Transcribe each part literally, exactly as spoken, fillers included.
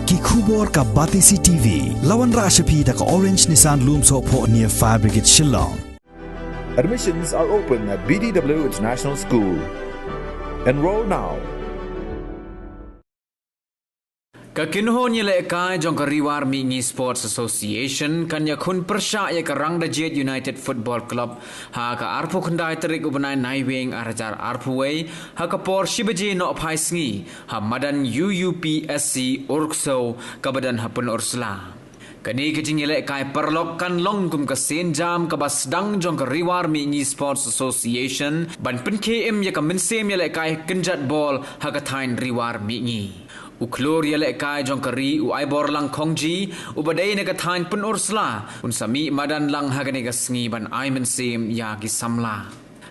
Ki khubor ka Batesi T V. La wanrah sha phi da ka Orange Nissan Lumsohphoh near Fire Brigade Shillong. Admissions are open at B D W International School. Enroll now. Ka kynhun ïalehkai jong ka Ri War Mihngi Sports Association kan ïakhun pyrshah ïa ka Rangdajied United Football Club ha ka arphew khyndai tarik u bnai Naiwieng ar hajar arphew wei ha ka por shi baje nohphai sngi ha madan U U P S C Urksew kaba don ha Pynursla. Kane ka jingïalehkai paralok kan long kum ka sienjam kaba sdang jong ka Ri War Mihngi Sports Association ban pynkhie im ïa ka mynsiem ïalehkai kynjat bol ha ka thaiñ Ri War Mihngi. U khlur ïalehkai jong ka ri u Aiborlang Khongji uba dei na ka thaiñ Pynursla un sa mih madan lang ha kane ka sngi ban ai mynsiem ïa ki samla.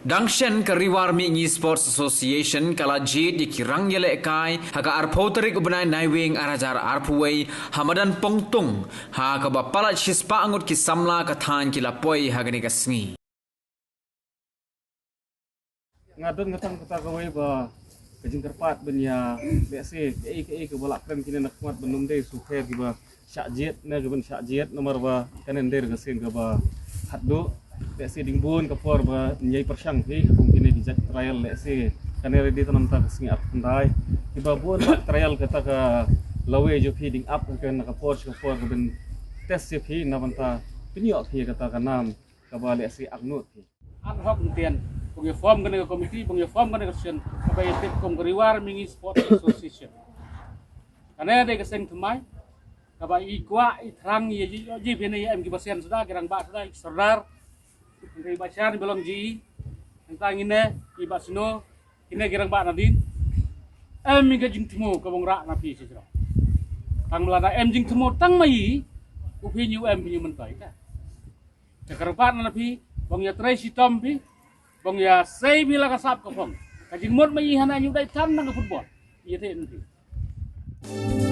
Dang shen ka Ri War Mihngi Sports Association ka la jied ïa ki rang ïalehkai ha ka arphew tarik u bnai Naiwieng ar hajar arphew wei ha madan Pongtung ha kaba palat shispah ngut ki samla ka thaiñ ki la poi ha kane ka sngi. Nga don kata kata kawei ba ka jingkyrpad ban ïa lehse kaei kaei kaba lah kren kine na khmat ban nym dei su kher kiba shah jied ne kiban shah jied namar ba kane ndei ka sien kaba khatduh. Lehse ding bun ka por ba ngi pyrshang phi kum kine ki jait trial lehse kane ready ta namta ka sngi ap khyndai kiba bun ba trial kata ka lawei jong phi ding ap ka na ka por shi ka por ka ban test ïa phi na bynta pynïoh phi kata ka nam kaba lehse ak nud phi. Ad hoc ntien bang ïa form kane ka committee bang ïa form kane ka session kaba ïa tip kum ka Ri War Mihngi Sports Association. Kane dei ka seng thymmai kaba i kwah i thrang ïa ji ïoh ji phi ne ïa em kiba sian suda ki rangbah suda i sordar. Ngi ba shan ba long ji ngi ta ngi ne i ba sno kine ki rangbah nadien. Em ka jingthmu ka bong rah na phi sejrong. Tang lada em jingthmu tang ma i u phi ñu em phi ñu mynta ita. Ka kyrpad na phi bong ïa trei shitom phi bong ïa sei phi la ka sap ka phong. Ka jingmut ma i hana ñu dei tam na ka football. Ïa te phi.